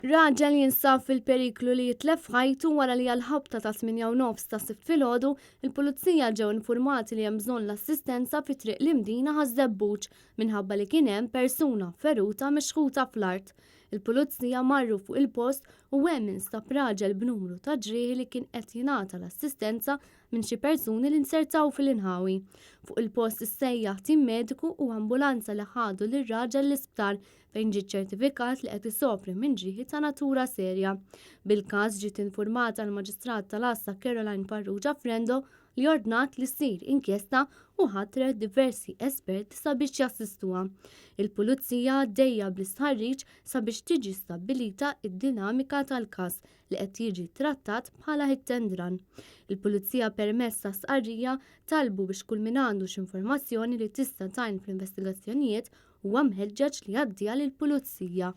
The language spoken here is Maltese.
Raġel jinsab fil-periklu li jitlef ħajtu wara li għall-ħabta ta' 8:30 tas-Sibt filgħodu, il-Pulizija ġew infurmati li hemm bżonn l-assistenza fi Triq l-Imdina Ħaż-Żebbuġ minħabba li kien hemm persuna feruta mixħuta fl-art. Il-Pulizija marru fuq il-post u hemm instab raġel b'numru ta' ġrieħi li kien qed jingħata l-assistenza minn xi persuni li nzertaw fil-inħawi. Fuq il-post issejjaħ tim mediku u ambulanza li ħadu lir-raġel l-isptar fejn ġie ċċertifikat li qed isofri minn ġrieħi ta' natura serja. Bil-każ ġiet infurmata l-Maġistrat tal-Għassa Caroline Farrugia Frendo li ordnat li ssir inkjesta u ħatret diversi esperti sabiex jassistuha. Il-Pulizija għaddejja bl-istħarriġ sabiex tiġi stabbilita d-dinamika tal-każ li qed jiġi trattat bħala hit and run. Il-Pulizija permezz ta' stqarrija talbu biex kull min għandu x'informazzjoni li tista' tgħin fl-investigazzjonijiet huwa mħeġġeġ li jgħaddiha lill-Pulizija.